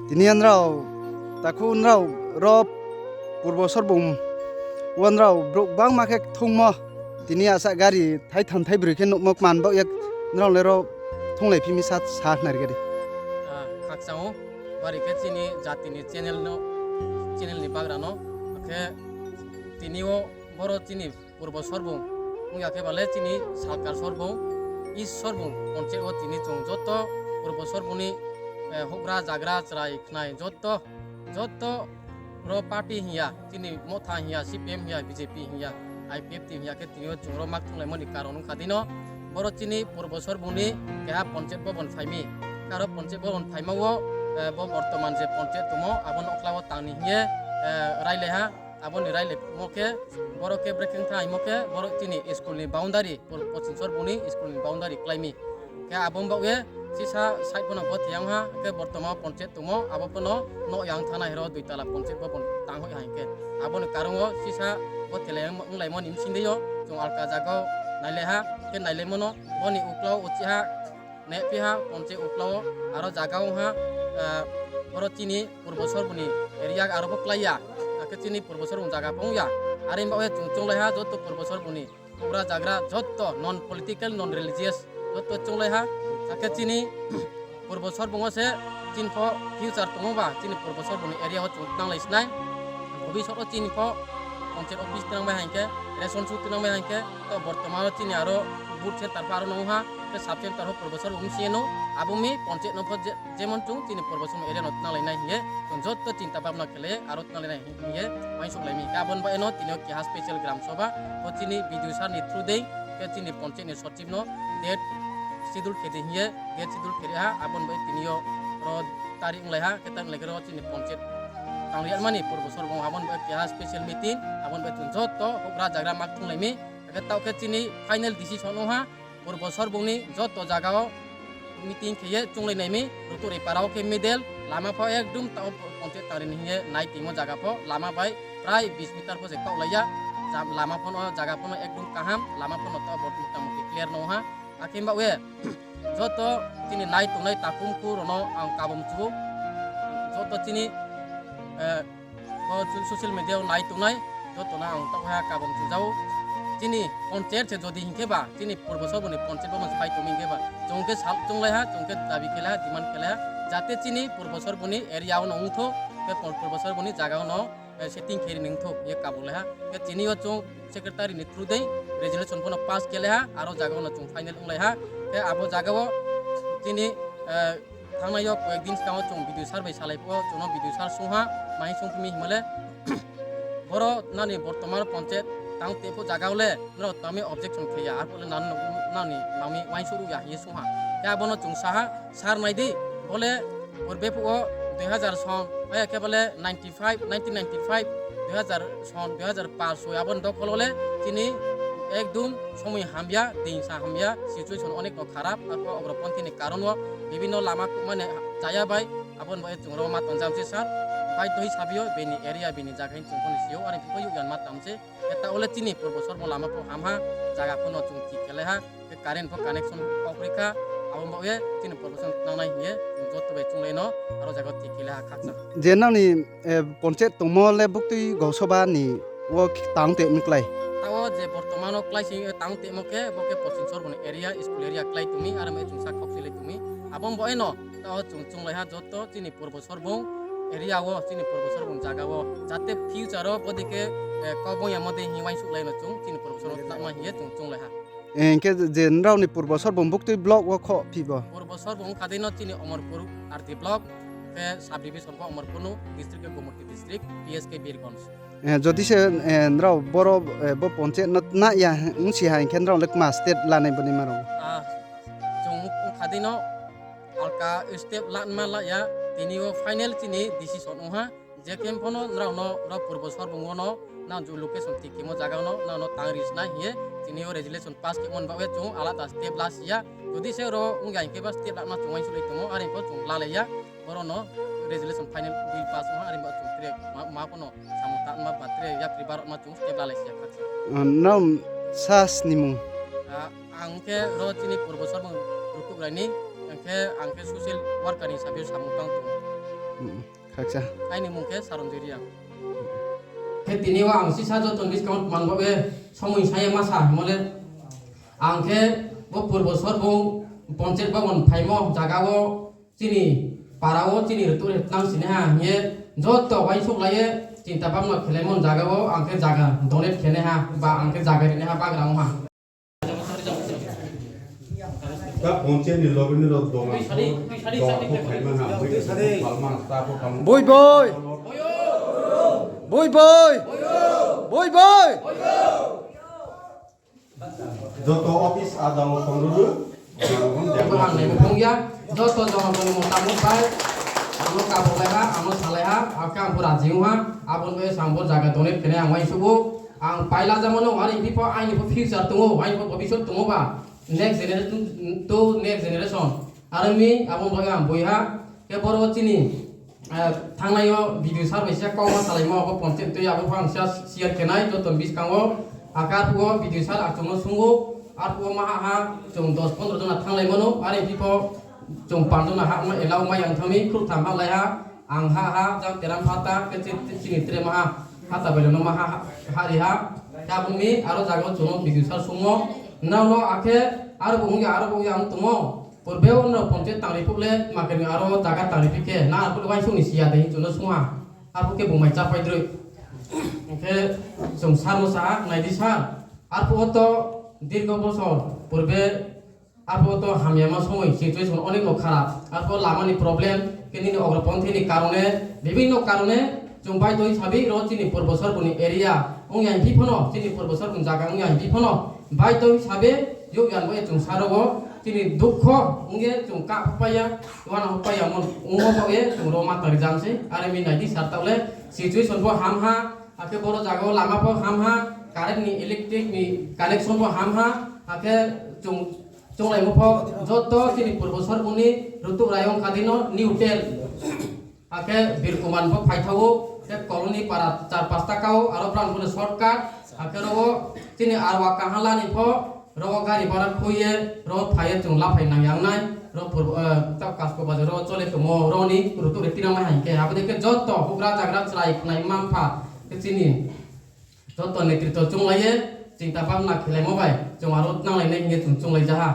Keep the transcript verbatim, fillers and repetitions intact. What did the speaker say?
Tini yo nrao, takhu nrao ro Purbo Sorbung wo nrao brouh gbangma khe kthungmo. Tini asa gari thaitham thaibroi khe nuhmo kman baoh ye nrao le ro thunglai phi mi sa, sa khna ri gari. Ah, khakchang ou, bari khe chini jati ni channel no, channel ni bagra no, akhe tini yo boro chini Purbo Sorbung, ong ya khe ba le chini Salkar Sorbung, East Sorbung, panchayat wo tini chung joto Purbo Sorbung ni, eh, houhgra, jagra, chrai, khnai, joto, joto ro party hing ya, chini Motha hing ya, C P M hing ya, B J P hing ya, I P F T hing ya khe tini yo chung ro ma kthunglaimo ni karon ong kha dei no. Boro chini Purbo Sorbung ni keha panchayat bhavan phai mi. Karo panchayat bhavan phaimo wo, eh, bo bortoman je panchayat tongmo, abo no kla wo tang ni hing ye, eh, railai ha. Abo ni railaimo khe, boro khe brekhe thanngmo khe, boro chini school ni boundary, Pur-, Pochim Sorbung ni school ni boundary klái mi. Khe abo baoh ye sisa side pho no gothe yang ha, khe bortoman panchayat tongmo, abo pho no nouh yang thanng nai hing ro dui tala panchayat bhavan tang hoih ha hing khe. Abo ni karon wo sisa gothe lai yang onglaimo ni bsing dei yo, chung alka zaga wo nailai ha, khe nailaimo no, bo ni uklau wo uchih ha, nehphi ha, panchayat uklau wo, aro zaga ong ha, ah, boro chini Purbo Sorbung ni area aro pho klái ya, akhe chini Purbo Sorbung zaga pho ong ya, are baoh ye chung chounglai ha, joto Purbo Sorbung ni houhgra jagra joto non political, non religious joto chounglai ha, akhe chini Purbo Sorbung wo se chini pho future tongmo ba chini Purbo Sorbung ni area wo chung tnanglai sinai, bhobishyot wo chini pho panchayat office tnang bai ha hing khe, ration shop tnang bai ha hing khe, to bortoman wo chini aro booth centre pho aro no ong ha, khe sub centre pho Purbo Sorbung bsing ye no, abo mi panchayat no pho je-, jemon chung chini Purbo Sorbung area no tnanglai nai hing ye, chung joto chinta bhabna khe le aro tnanglai nai hing ye uaingsouhlai mi. Khe abo ni baoh ye no tini yo keha special gram sobha, bo chini B D O sir ni through dei, khe chini panchayat ni sochib no date schedule khe di hing ye, date schedule khe ri ha, abo ni baoh ye tini yo ro tari onglai ha, khe tari onglai khe ro chini panchayat tang ri yagma ni Purbo Sorbung abo ni baoh ye keha special meeting, abo ni baoh ye chung joto houhgra jagra ma kthunglai mi, akhe taoh khe chini final decision ong ha, Purbo Sorbung ni joto zaga wo meeting khe ye chounglai nai mi, Rutuh Ripara wo khe middle, lama pho ekdom taoh panchayat tang ri ni hing ye nai tongmo zaga pho, lama bai prai bis meter pho se kaohlai ya, ja-, lama pho no, zaga pho no ekdom kaham, lama pho no taoh bo motamoti clear no ha, akhe baoh ye joto chini nai tongnai takhumkhu rao no ang kabom chu ou, joto chini, eh, bo social media wo nai tongnai joto no ang taoh ha kabom chu ja ou. Chini panchayat se jodi hing khe ba, chini Purbo Sorbung ni panchayat bo no se phai tong mi hing khe ba, chung khe sal chounglai ha, chung khe dabi khe lai ha, demand khe lai ha, jate chini Purbo Sorbung ni area wo no ong thou, khe Pur-, Purbo Sorbung ni zaga wo no, eh, setting khe ri ni ong thou hing ye kabom lai ha. Khe tini yo chung secretary ni through dei resolution pho no pass khe lai ha, aro zaga wo no chung final onglai ha. Khe abo zaga wo chini, eh, thanngnai yo koyek din skang wo chung B D O sir bai salai phuh wo chung no B D O sir sung ha, ma hing sung phi mi hingmo le, boro nani bortoman panchayat tang tei phuh zaga wo le nrao tma mi objection khe ya, arphuh le nang, nang ni ma mi uaingsouh ruh ya hing ye sung ha. Khe abo no chung sa ha, sir nai di, bo le purbe phuh wo dui hazar son, aya khe bo le ninety five, nineteen ninety five, dui hazar son, dui hazar paanch soi abo ni dokhol wo le chini ekdom somoi hamya, dingsa hamya, situation onek no kharap, arphuh ugroponthi ni karon wo bibhinno lama kuhmane chaya bai, abo ni baoh ye chung ro ma tong jam se sir, baidho hisabe yo bini area, bini zaga hing chung pho ni si ou, are phi pho youh yan ma tang se, khe taoh wo le chini Purbo Sorbung lama pho ham ha, zaga pho no chung thik khe lai ha, khe current pho connection pho kroi kha, abo ni baoh ye chini Purbo Sorbung nangnai hing ye chung joto bai chounglai no, aro zaga wo thik khe lai ha khakchang. Je nang ni, eh, panchayat tongmo le buktui gausoba ni wo tang tei mi klái. Taoh wo je bortoman wo klái si, eh, tang teimo khe, bo khe Pochim Sorbung ni area, school area klái tong mi, are mai chung sa khoksilai tong mi. Abo ni baoh ye no, taoh wo chung chounglai ha joto chini Purbo Sorbung area wo, chini Purbo Sorbung zaga wo, jate future wo bodei khe, eh, kau bung ya mo dei hing uaingsouhlai no chung, chini Purbo Sorbung tangma hing ye chung chounglai ha. Hing khe je nrao ni Purbo Sorbung buktui block wo khoh phi bo? Purbo Sorbung kha dei no chini Omorpur R D block, khe sub division pho Omorpur no, district khe Gomoti district, P S khe Birganj. Eh, jodi se, eh, nrao boro, eh, bo panchayat no tna ya ongsi ha hing khe nrao le kma step lanai bo ni ma rao? Ah, chung kha dei no alka step lanma la ya, tini yo final chini decision ong ha, je khe pho no nrao no, nrao Purbo Sorbung wo no, nang ju location thik khemo zaga no, nang no tang ri sinai hing ye, tini yo resolution pass khemo ni baoh ye chung alada step la si ya, jodi se ro ong ya hing khe ba step lama chung uaingsouhlai tongmo, are pho chung lalai ya, boro no resolution final bill pass ong ha, are ba chung tre ma, ma pho no samung tangma ba tre yapri barotma chung step lalai si ya khakchang. Ah, nrao sa snimung? Ah, ang khe ro chini Purbo Sorbung Rutukrai ni, ang khe, ang khe social worker ni hisabe samung tang tong ou. Hmm. Khaksa. Aini mung khe Saron Jui Reang. Khe tini wo ang sisa joto ni buskang wo tman bo khe somoi sa ye ma sa hingmo le. Ang khe bo purbo sorbung ponchayat bhaban phaimo zaga wo chini para wo chini rtuh re tnang sinai ha hing ye joto uaingsouhlai ye chinta bhamma khelaimo zaga wo ang khe zaga donate khenai ha ba ang khe zaga rinai ha bagra ong ha. Ta ponchayat ni loge ni rao doga pho, doga pho phaima ha, boi pho palma, ta pho palma. Boi boi! Boi boi! Boi boi! Joto office adalot tong ruru, jonogon ang nai bo phung ya, joto jonogon ni motamot bai, ang no kabolai ha, ang no salai ha, akhe ang pho raji ong ha, abo ni bai ang bo zaga donate khenai ang uaingsouh ou, ang paila jamo no, are phi pho aini pho future tong ou, aini pho bhobishyot tong ou ba, next generation to next generation, are mi abo ni bai ang boi ha, khe boro chini Eh, thanngnai yo B D O sir bai se kauma salaimo abo ponchayat tui abo pho ang sa share khe nai joto ni buskang wo. Akhe arphuh wo B D O sir achung no sung ou, arphuh wo maha ha chung dos pondro jona thannglai mano, are phi pho chung panch jona ha ma allow mai yang thanng mi, khrouhtham ha lai ha, ang ha ha, jang Teram Phata, khe chi-, chini tre maha, Phata Bailo no maha ha, ha ri ha. Khe abo ni aro zaga wo chung no B D O sir sungmo, nrao no akhe aro bo ong ya, aro bo ong ya ong tongmo. Purbe wo nrao ponchayat tangri phuh le, tma khe ni aro zaga tangri phi khe, na arphuh le uaingsouh ni si ya de hing chung no sung ha. Arphuh khe bung mai chápai droi. Hing khe chung sir no sa ha, nai di sir. Arphuh wo to dirgho bosor purbe, arphuh wo to hamyama somoi situation onek no kharap. Arphuh lama ni problem, khe nini ogroponthi ni karone, bibhinno karone, chung baidho hisabe ro chini purbo sorbung ni area ong ya hing phi pho no, chini purbo sorbung zaga ong ya hing phi pho no, baidho hisabe youh ya bo ye chung sir wo chini dukho ong ye chung kah pho pai ya, uana pho pai ya, mon ongmo bo ye chung ro ma tari jam sei, are mi nai di sir taoh le situation pho ham ha, akhe boro zaga wo lama pho ham ha, current ni electric ni connection pho ham ha, akhe chung, chunglaimo pho joto chini purbo sorbung ni rtuh rai ong kha di no new tel. Akhe Birkuman pho phaitha ou, khe Colony para char pasta ka ou, aro brang pho no shortcut, akhe ro wo chini arwa kahala ni pho, ro wo gari bara khui ye, ro phai ye chung laphai nang yang nai, ro purbo, eh, ta Kasko bazar ro chole tongmo, ro ni rtuh re tinang mai ha hing khe, abo dei khe joto houhgra jagra chrai khnai mma mpha, khe chini joto netritwo chunglai ye, chinta bhabna khelaimo bai, chung aro tnanglai nai hing ye chung chunglai ja ha.